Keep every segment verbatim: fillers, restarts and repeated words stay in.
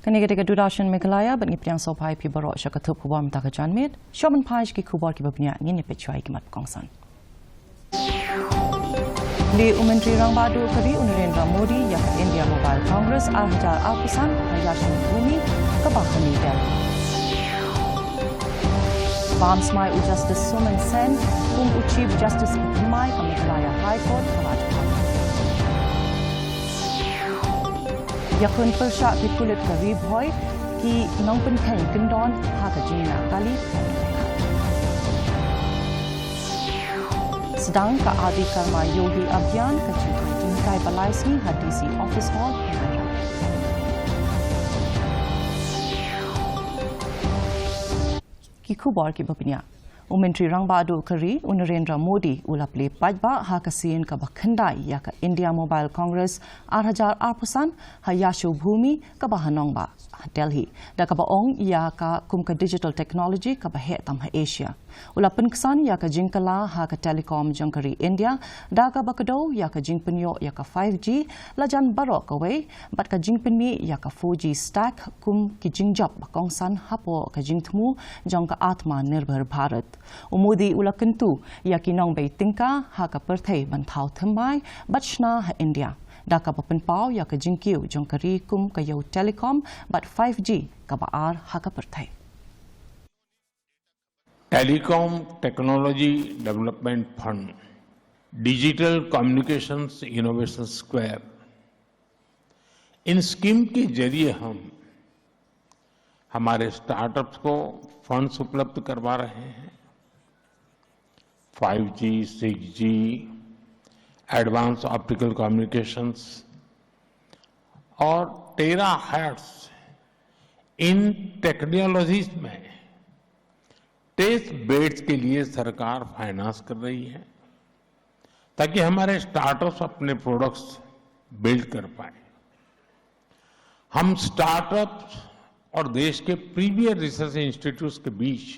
Kane ka dei ka Doordarshan Meghalaya, bad ngi pdiang sngewbha ïa phi baroh sha ka thup khubor mynta ka janmiet. Shuwa ban phai sha ki khubor kiba bniah, ngin ïa peit shuwa ïa ki mat kongsan. Leh u Myntri Rangbah Duh ka ri u Narendra Modi ïa ka India Mobile Congress ar hajar arphew san ha Yashobhoomi kaba ha New Delhi. Bam smai u Justice Soumen Sen kum u Chief Justice ba thymmai ka Meghalaya High Court ka Raj Bhavan. Ïakhun pyrshah ki pulit ka Ri Bhoi, ki nongpynkheiñ kyndon ha ka jingïaleh kali. Sdang ka Adi Karma Yogi Abhiyan, ka jinghikai ba lai sngi ha D C Office Hall. Ki khubor kiba bniah. U Myntri Rangbah Duh ka ri u Narendra Modi u la plie paidbah ha ka sien kaba khyndai ïa ka India Mobile Congress ar hajar arphew san ha Yashobhoomi kaba ha nongbah Delhi, da kaba ong ïa ka kum ka digital technology kaba heh tam ha Asia. U la pynksan ïa ka jingkylla ha ka telecom jong ka ri India, da kaba kdew ïa ka jingpynïoh ïa ka five G lajan baroh kawei, bad ka jingpynmih ïa ka four G stack kum ki jingjop ba kongsan hapoh ka jingthmu jong ka Atmanirbhar Bharat. U Modi u la kyntu ïa ki nongbei tyngka ha ka pyrthei ban thaw thymmai bad shna ha India, da kaba pynpaw ïa ka jingkiew jong ka ri kum ka ïew telecom bad five G kaba ar ha ka pyrthei. Telecom Technology Development Fund, Digital Communications Innovation Square, इन स्कीम के जरिए हम हमारे स्टार्टअप्स को फंड्स उपलब्ध करवा रहे हैं। फाइव जी, सिक्स जी, एडवांस ऑप्टिकल कम्युनिकेशंस और टेराहर्ट्ज, इन टेक्नोलॉजीज में टेस्ट बेड्स के लिए सरकार फाइनेंस कर रही है, ताकि हमारे स्टार्टअप्स अपने प्रोडक्ट्स बिल्ड कर पाए। हम स्टार्टअप्स और देश के प्रीमियर रिसर्च इंस्टीट्यूट्स के बीच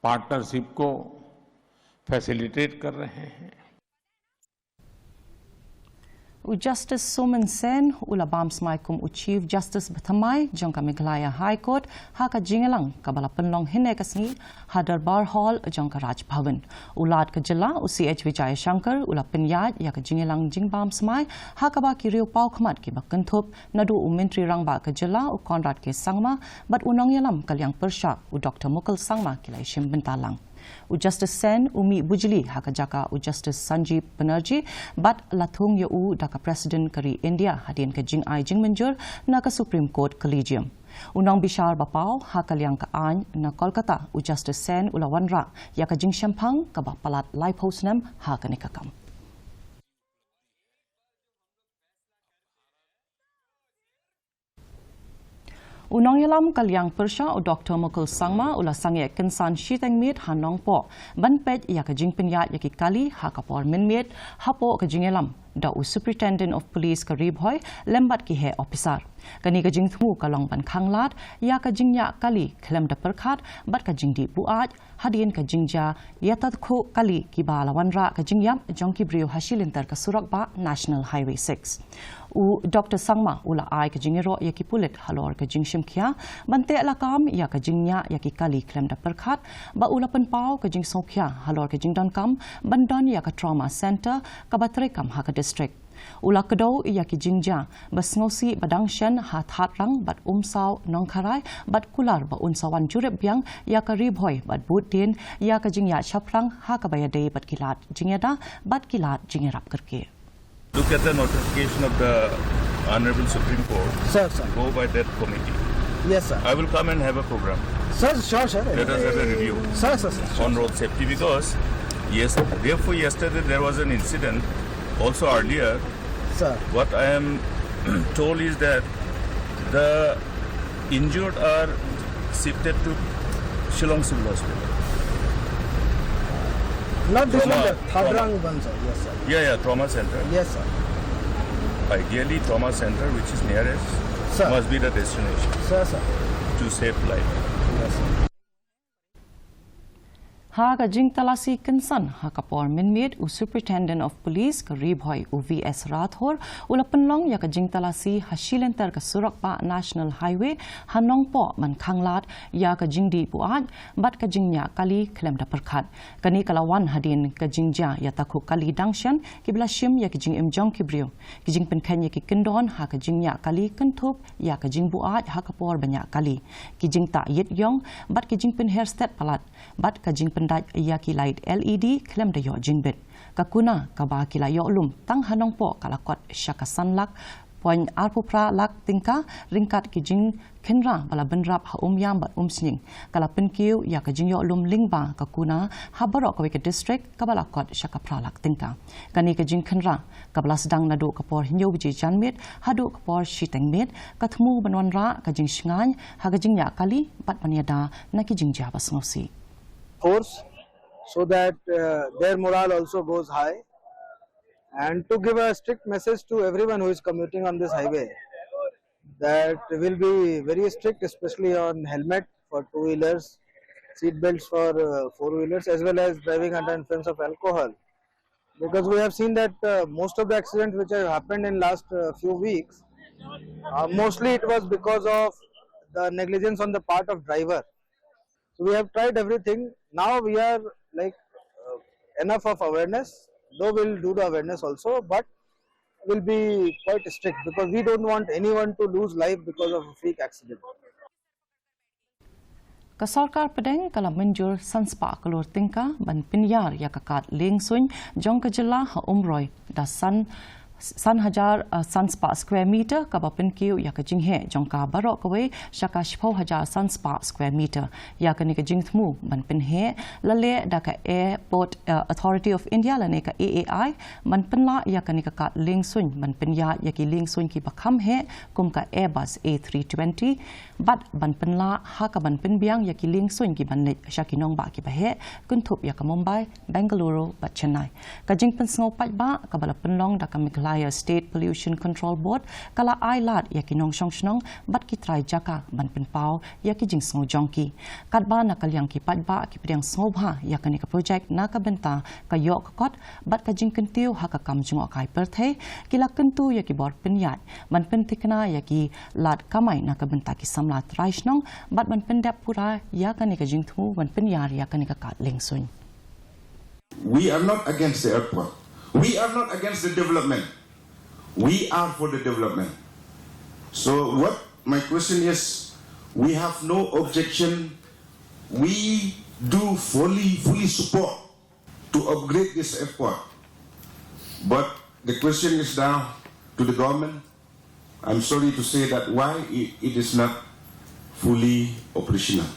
पार्टनरशिप को फैसिलिटेट कर रहे हैं। U Justice Soumen Sen u la bam smai kum u Chief Justice ba thymmai jong ka Meghalaya High Court ha ka jingïalang kaba la pynlong hynne ka sngi ha Darbar Hall jong ka Raj Bhavan. U Lat ka jylla u C H Vijayashankar u la pynïaid ïa ka jingïalang jingbam smai, ha kaba ki riewpawkhmat kiba kynthup naduh u Myntri Rangbah ka jylla u Conrad K Sangma bad u nongïalam ka liang pyrshah u Doctor Mukul Sangma ki la ïashim bynta lang. U Justice Sen u mih bujli ha ka jaka u Justice Sanjeev Banerjee bad la thung ïa u da ka President ka ri India hadien ka jingai jingmynjur na ka Supreme Court Collegium. U nongbishar ba paw ha ka liang ka aiñ na Kolkata u Justice Sen u la wanrah ïa ka jingshemphang kaba palat laiphew snem ha kane ka kam. U nongïalam ka liang pyrshah u Doctor Mukul Sangma u la sangeh kynsan shiteng miet ha Nongpoh ban peit ïa ka jingpynïaid ïa ki kali ha ka por mynmiet hapoh ka jingïalam da u Superintendent of Police ka Ri Bhoi lem bad ki heh ophisar. Kane ka jingthmu ka long ban khanglad ïa ka jingïaid kali khlem da pyrkhat bad ka jingdih buaid hadien ka jingjia ïatyrkhuh kali kiba la wanrah ka jingïap jong ki briew ha shilynter ka surok bah National Highway six. U Doctor Sangma u la ai ka jingïaroh ïa ki pulit halor ka jingshim khia ban teh lakam ïa ka jingïaid ïa ki kali khlem da pyrkhat, bad u la pynpaw ka jingsngewkhia halor ka jingdonkam ban don ïa ka trauma center kaba treikam ha ka district. U la kdew ïa ki jingjia ba sngewsih ba dang shen ha Thadrang bad Umsaw Nongkharai bad kular ba un sa wan jurip biang ïa ka Ri Bhoi bad bud dien ïa ka jingïaid shaphrang ha kaba ïadei bad ki lad jingïada bad ki lad jingïarap kyrkieh. Look at the notification of the Honorable Supreme Court. Sir, sir. Go by that committee. Yes, sir. I will come and have a program. Sir, sure, sir. Let us have a review. Sir, sir, sir, sure, on road safety, because yes, therefore yesterday there was an incident also earlier. Sir. What I am told is that the injured are shifted to Shillong Civil Hospital. Not this one, trauma, sir. Trauma. Thadrang one, sir. Yes, sir. Yeah, yeah, trauma center. Yes, sir. Ideally, trauma center, which is nearest, Sir. must be the destination Sir, sir. to save life. Yes, sir. Ha ka jingtalasi kynsan ha ka por mynmiet, u Superintendent of Police ka Ri Bhoi, u V S Rathore, u la pynlong ïa ka jingtalasi ha shilynter ka surok bah National Highway ha Nongpoh ban khanglad ïa ka jingdih buaid bad ka jingñiah kali khlem da pyrkhat. Kane ka la wan hadien ka jingjia ïa takhu kali dang shen kiba la shim ïa ki jingim jong ki briew. Ki jingpynkheiñ ïa ki kyndon ha ka jingñiah kali kynthup ïa ka jingbuaid ha ka por ba ñiah kali, ki jingtah ïit ïong bad ki jingpynher stet palat bad ka jingpyndait ïa ki lait L E D khlem da ïoh jingbit. Ka kuna kaba ki la ïoh lum tang ha Nongpoh ka la kot sha ka san lak point arphew phra lak tyngka ryngkat ki jingkhynra ba la bynrap ha Umïam bad Umsning. Ka la pynkiew ïa ka jingïoh lum lyngba ka kuna ha baroh kawei ka district kaba la kot sha ka phra lak tyngka. Kane ka jingkhynra kaba la sdang naduh ka por hynñiew baje janmiet haduh ka por shiteng miet ka thmu ban wanrah ka jingshngaiñ ha ka jingñiah kali bad ban ïada na ki jingjia ba sngewsih. Force so that uh, their morale also goes high, and to give a strict message to everyone who is commuting on this highway that we'll be very strict, especially on helmet for two wheelers, seat belts for uh, four wheelers, as well as driving under influence of alcohol, because we have seen that uh, most of the accidents which have happened in last uh, few weeks, uh, mostly it was because of the negligence on the part of driver. So we have tried everything. Now we are like uh, enough of awareness. Though we'll do the awareness also, but we'll be quite strict because we don't want anyone to lose life because of a freak accident. Ka sorkar pdeng ka la mynjur san spah klur tyngka ban pynïar ïa ka kad lieng suiñ jong ka jylla ha Umroi da san san hajar, eh, san spah square meter, kaba pynkiew ïa ka jingheh jong ka baroh kawei sha ka shiphew hajar san spah square meter. Ïa kane ka jingthmu ban pynheh la leh da ka Airport, eh, Authority of India lane ka A A I ban pynlah ïa kane ka kad lieng suiñ ban pynïar ïa ki lieng suiñ kiba kham heh kum ka Airbus A three twenty bad ban pynlah ha kaban pynbiang ïa ki lieng suiñ kiban leit sha ki nongbah kiba heh kynthup ïa ka Mumbai, Bengaluru bad Chennai. Ka jingpynsngew paidbah kaba la pynlong da ka Meghalaya State Pollution Control Board ka la ai lad ïa ki nongshong shnong bad ki trai jaka ban pynpaw ïa ki jingsngew jong ki. Katba na ka liang ki paidbah ki pdiang sngewbha ïa kane ka projek na ka bynta ka ïoh ka kot bad ka jingkyntiew ha ka kam jngohkai pyrthei, ki la kyntu ïa ki bor pynïaid ban pynthikna ïa ki lad kamai na ka bynta ki samla trai shnong bad ban pyndep pura ïa kane ka jingthmu ban pynïar ïa kane ka kad lieng suiñ. We are not against the airport. We are not against the development. We are for the development. So what my question is, we have no objection. We do fully, fully support to upgrade this airport. But the question is now to the government. I'm sorry to say that why it, it is not fully operational.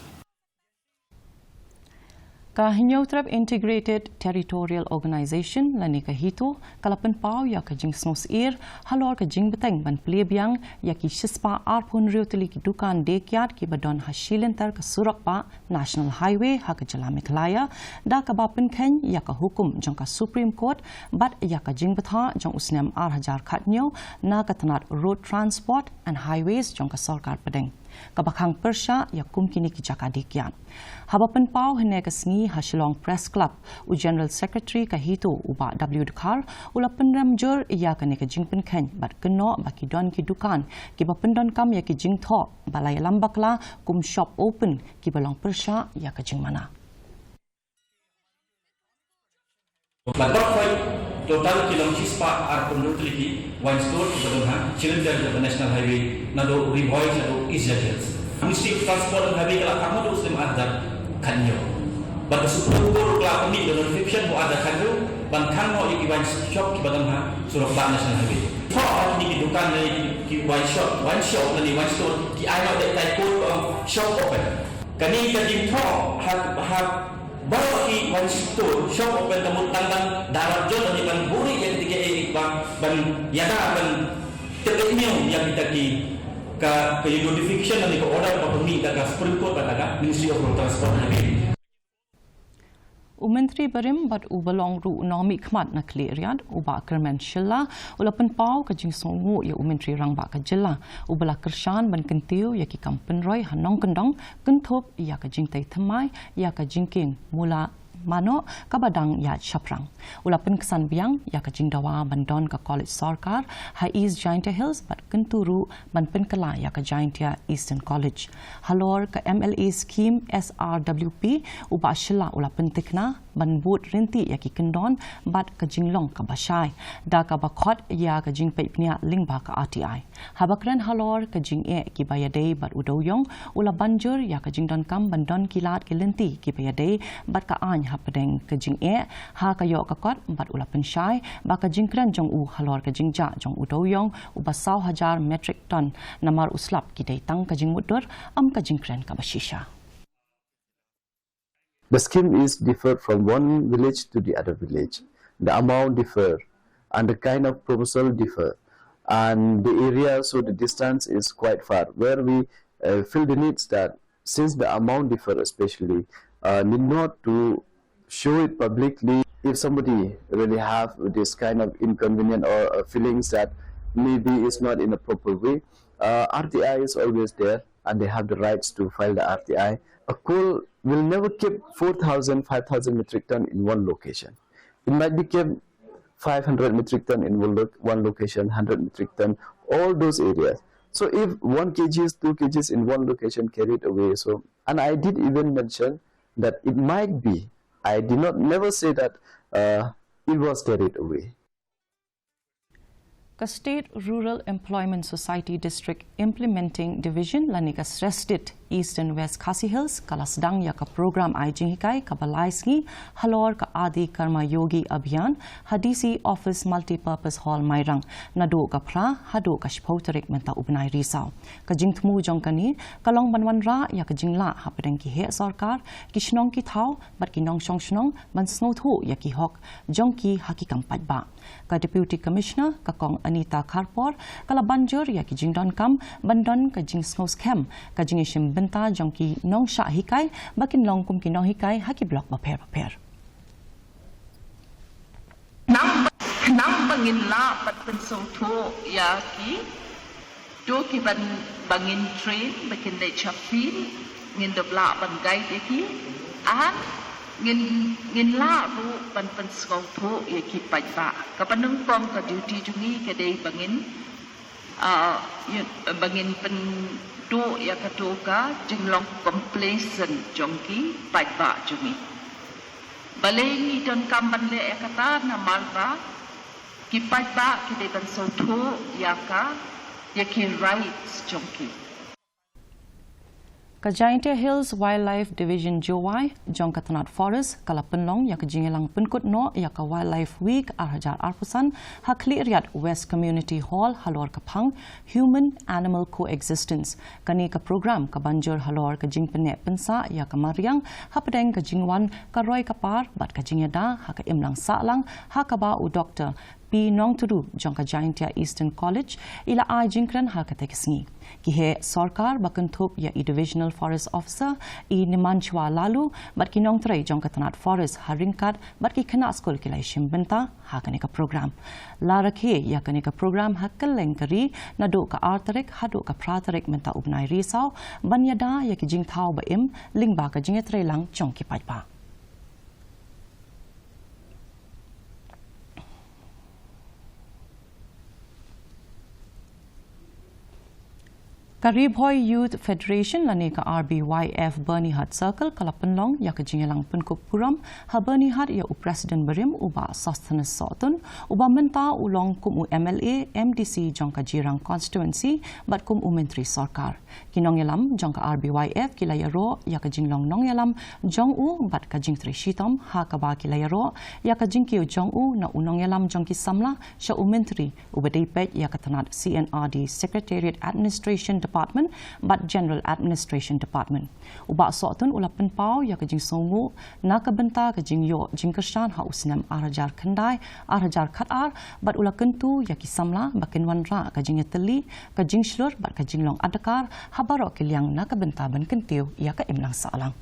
Ka Hynñiewtrep Integrated Territorial Organization lane ka HITO ka la pynpaw ïa ka jingsngewsyier halor ka jingbteng ban plie biang ïa ki shispah arphew hynriew tylli ki dukan dei kiad kiba don ha shilynter ka surok bah National Highway ha ka jylla Meghalaya, da kaba pynkheiñ ïa ka hukum jong ka Supreme Court bad ïa ka jingbthah jong u snem ar hajar khathynñiew na ka tnat Road Transport and Highways jong ka sorkar pdeng, kaba khang pyrshah ïa kum kine ki jaka dei kiad. Haba pynpaw hynne ka sngi ha Shillong Press Club, u General Secretary ka HITO u Bah W Dkhar u la pynrem jur ïa kane ka jingpynkheiñ bad kynnoh ba ki don ki dukan kiba pyndonkam ïa ki jingthoh ba la ïalam bakla kum shop open kiba long pyrshah ïa ka jingmana. Bad bad khoi total ki long shispah arphew hynriew tylli ki wine store kiba don ha shilynter jong ka National Highway naduh Ri Bhoi shaduh East Jaintia Hills. Ministry of Transport and Highway ka la khang naduh u snem ar hajar khathynñiew. Bad ka Supreme Court ruh ka la pynmih da notification naduh ar hajar khathynñiew ban khang noh ïa ki wine shop kiba don ha surok bah National Highway. Thoh ha kine ki dukan lane ki wine shop, wine shop lane wine store ki ai noh da ka type code ba ong shop open. Kane ka jingthoh ha, ha baroh ki wine store shop open ka mut tang ban da rat jot lane ban buhrieh ïa kita kiei kiei ba ban ïada ban tep lehniam ïa kita ki, ka, ka notification lane ka order ba pynmih da ka Supreme Court bad da ka Ministry of Road Transport and Highway. U Myntri barim bad uba long ruh u nongmihkhmat na Khliehriat, u Bah Kyrmen Shylla, u la pynpaw ka jingsngewnguh ïa u Myntri Rangbah ka jylla, uba la kyrshan ban kyntiew ïa ki kam pynroi ha nongkyndong, kynthup ïa ka jingtei thymmai ïa ka jingkieng mula mano kaba dang ïaid shaphrang. U la pynksan biang ïa ka jingdawa ban don ka college sorkar ha East Jaintia Hills bad kyntu ruh ban pynkylla ïa ka Jaintia Eastern College. Halor ka M L A scheme S R W P, u Bah Shylla u la pyntikna ban bud ryntih ïa ki kyndon bad ka jinglong kaba shai, da kaba khot ïa ka jingpeit bniah lyngba ka R T I. Haba kren halor ka jingeh kiba ïadei bad u dewïong, u la ban jur ïa ka jingdonkam ban don ki lad ki lynti kiba ïadei bad ka aiñ hapdeng ka jingeh ha ka ïoh ka kot, bad u la pynshai ba ka jingkren jong u halor ka jingjah jong u dewïong uba saw hajar metric ton namar u slap ki dei tang ka jingmutdur, ym ka jingkren kaba shisha. The scheme is differ from one village to the other village. The amount differ and the kind of proposal differ. And the area, so the distance is quite far. Where we uh, feel the needs that since the amount differ especially, uh, need not to show it publicly. If somebody really have this kind of inconvenient or uh, feelings that maybe it's not in a proper way, uh, R T I is always there and they have the rights to file the R T I. A coal will never keep four thousand, five thousand metric ton in one location. It might be kept five hundred metric ton in one, lo- one location, hundred metric ton, all those areas. So if one kgs, two kgs in one location carried away, so, and I did even mention that it might be, I did not never say that uh, it was carried away. Ka State Rural Employment Society District Implementing Division lane ka SRESDIT Eastern West Khasi Hills ka la sdang ïa ka program ai jinghikai kaba lai sngi halor ka Adi Karma Yogi Abhiyan ha D C Office Multipurpose Hall Mairang, naduh ka phra haduh ka shiphew tarik mynta u bnai Risaw. Ka jingthmu jong kane ka long ban wanrah ïa ka jinglah hapdeng ki heh sorkar, ki shnong ki thaw bad ki nongshong shnong ban sngewthuh ïa ki hok jong ki ha ki kam paidbah. Ka Deputy Commissioner, ka Kong Anita Kharpor, ka la ban jur ïa ki jingdonkam ban don ka jingsngewskhem, ka jingïashim bynta jong ki nongshah hikai ba kin long kum ki nonghikai ha ki block bapher bapher. Khnang ba, khnang ba ngin lah ban pynsngewthuh ïa ki, to ki ban, ba ngin train, ba kin leit sha field, ngin da lah ban guide ïa ki, ah, ngin, ngin lah ruh ban pynsngewthuh ïa ki paidbah. Kaba nyngkong ka duty jong ngi ka dei ba ngin, ah, ïa, ba ngin pynduh ïa kato ka jinglong complacent jong ki paidbah jong ngi. Balei ngi donkam ban leh ïa kata? Namar ba ki paidbah ki dei ban sngewthuh ïa ka, ïa ki rights jong ki. Ka Jaintia Hills Wildlife Division Jowai jong ka tnat Forest ka la pynlong ïa ka jingïalang pynkut noh ïa ka Wildlife Week ar hajar arphew san ha Khliehriat West Community Hall halor ka phang Human Animal Coexistence. Kane ka program ka ban jur halor ka jingpynneh pynsah ïa ka mariang hapdeng ka jingwan ka roi ka par bad ka jingïada ha ka imlang sahlang, ha kaba u Doktor P Nongtdu jong ka Jaintia Eastern College i la ai jingkren ha kata ka sngi. Ki heh sorkar ba kynthup ïa i Divisional Forest Officer i Nimanchwa Laloo bad ki nongtrei jong ka tnat Forest ha ryngkat bad ki khynnah skul ki la ïashim bynta ha kane ka program. La rakhe ïa kane ka program ha kylleng ka ri naduh ka ar tarik haduh ka phra tarik mynta u bnai Risaw, ban ïada ïa ki jingthaw ba im lyngba ka jingïatreilang jong ki paidbah. Ka Ri Bhoi Youth Federation lane ka R B Y F Byrnihat Circle ka la pynlong ïa ka jingïalang pynkup burom ha Byrnihat ïa u President barim u Bah Sosthenes Sohtun, uba mynta u long kum u M L A M D C jong ka Jirang Constituency bad kum u Myntri Sorkar. Ki nongïalam jong ka R B Y F ki la ïaroh ïa ka jinglong nongïalam jong u bad ka jingtrei shitom, ha kaba ki la ïaroh ïa ka jingkiew jong u na u nongïalam jong ki samla sha u Myntri uba dei peit ïa ka tnat C and R D Secretariat Administration Department bad General Administration Department. U Bah Sohtun u la pynpaw ïa ka jingsngewnguh na ka bynta ka jingïoh jingkyrshan ha u snem ar hajar khyndai ar hajar khatar bad u la kyntu ïa ki samla ba kin wanrah ka jingïatylli, ka jingshlur bad ka jinglong adkar ha baroh ki liang na ka bynta ban kyntiew ïa ka imlang sahlang.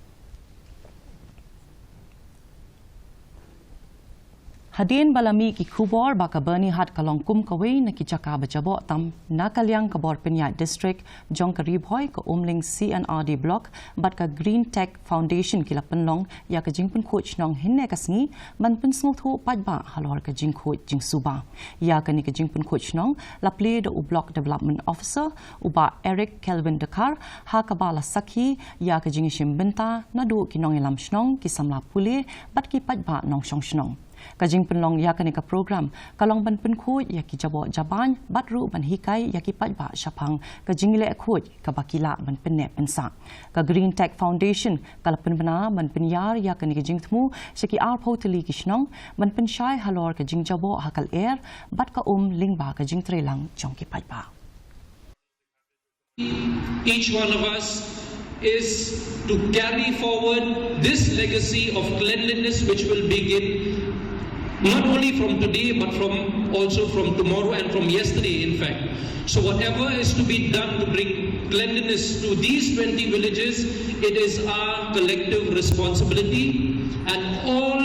Hadien ba la mih ki khubor ba ka Byrnihat ka long kum kawei na ki jaka ba jaboh tam na ka liang ka bor pynïaid district jong ka Ri Bhoi, ka Umling C and R D Block bad ka Green Tech Foundation ki la pynlong ïa ka jingpynkhuid shnong hynne ka sngi ban pynsngewthuh paidbah halor ka jingkhuid jingsuba. Ïa kane ka jingpynkhuid shnong la plie da u Block Development Officer, u Bah Eric Kelvin Dkhar, ha kaba la sakhi ïa ka jingïashim bynta naduh ki nongïalam shnong, ki samla pule bad ki paidbah nongshong shnong. Ka jingpynlong ïa kane ka program ka long ban pynkhuid ïa ki jaboh jabaiñ bad ruh ban hikai ïa ki paidbah shaphang ka jingleh khuid kaba ki lah ban pynneh pynsah. Ka Green Tech Foundation ka la pynbna ban pynïar ïa kane ka jingthmu sha ki arphew tylli ki shnong ban pynshai halor ka jingjaboh ha ka lyer bad ka um lyngba ka jingtreilang jong ki paidbah. Each one of us is to carry forward this legacy of cleanliness, which will begin not only from today but from also from tomorrow and from yesterday, in fact. So whatever is to be done to bring cleanliness to these twenty villages, it is our collective responsibility, and all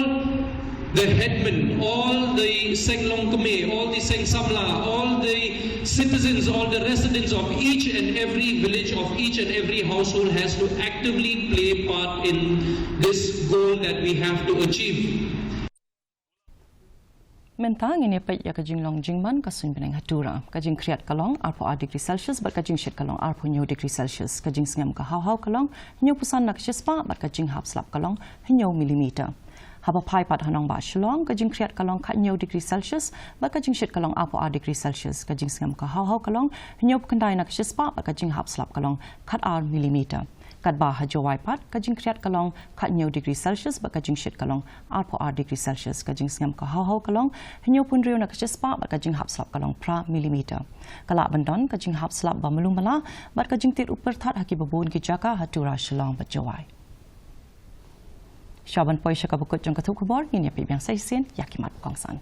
the headmen, all the Seng Longkmie, all the Seng Samla, all the citizens, all the residents of each and every village, of each and every household has to actively play part in this goal that we have to achieve. Mynta ngin ïa peit ïa ka jinglong jingman ka suiñ bneng ha Tura. Ka jingkhriat ka long arphew ar degree Celsius bad ka jingshit ka long arphew hynñiew degree Celsius. Ka jingsngem ka haw haw ka long hynñiew phew san na ka shispah bad ka jinghap slap ka long hynñiew millimeter. Haba phai pat ha nongbah Shillong, ka jingkhriat ka long khathynñiew degree Celsius bad ka jingshit ka long arphew ar degree Celsius. Ka jingsngem ka haw haw ka long hynñiew phew khyndai na ka shispah bad ka jinghap slap ka long khatar millimeter. Katba ha Jowai pat, ka jingkhriat ka long khathynñiew degree Celsius bad ka jingshit ka long arphew ar degree Celsius. Ka jingsngem ka haw haw ka long hynñiew phew hynriew na ka shispah bad ka jinghap slap ka long phra millimeter. Ka lah ban don ka jinghap slap ba mluh mala bad ka jingtied u pyrthat ha kiba bun ki jaka ha Tura, Shillong bad Jowai. Sha ban poi sha kaba kut jong ka thup khubor, ngin ïa peit biang sa shisien ïa ki mat ba kongsan.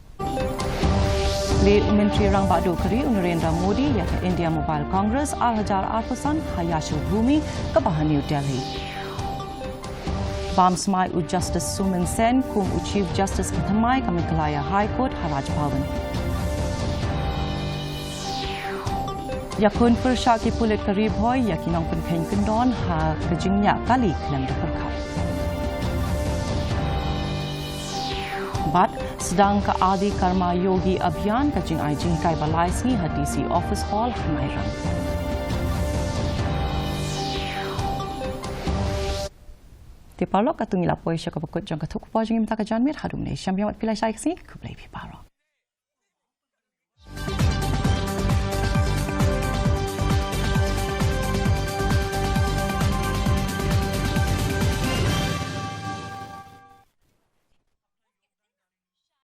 Leit u Myntri Rangbah Duh ka Ri, u Narendra Modi, ïa ka India Mobile Congress ar hajar arphew san ha Yashobhoomi kaba ha New Delhi. Bam smai u Justice Soumen Sen kum u Chief Justice ka thymmai ka Meghalaya High Court ha Raj Bhavan. Ïakhun pyrshah ki pulit ka Ri Bhoi ïa ki nongpynkheiñ kyndon ha ka jingñiah kali khlem da pyrkhat. Bad sdang ka Adi Karma Yogi Abhiyan, ka jingai jinghikai ba lai sngi ha D C Office Hall ha Mairang. Te paralok, katto ngi la poi sha kaba kut jong ka thup khubor jong ngi mynta ka janmiet. Haduh mynne shem biang wat phi la shai ka sngi, khublei phi paralok.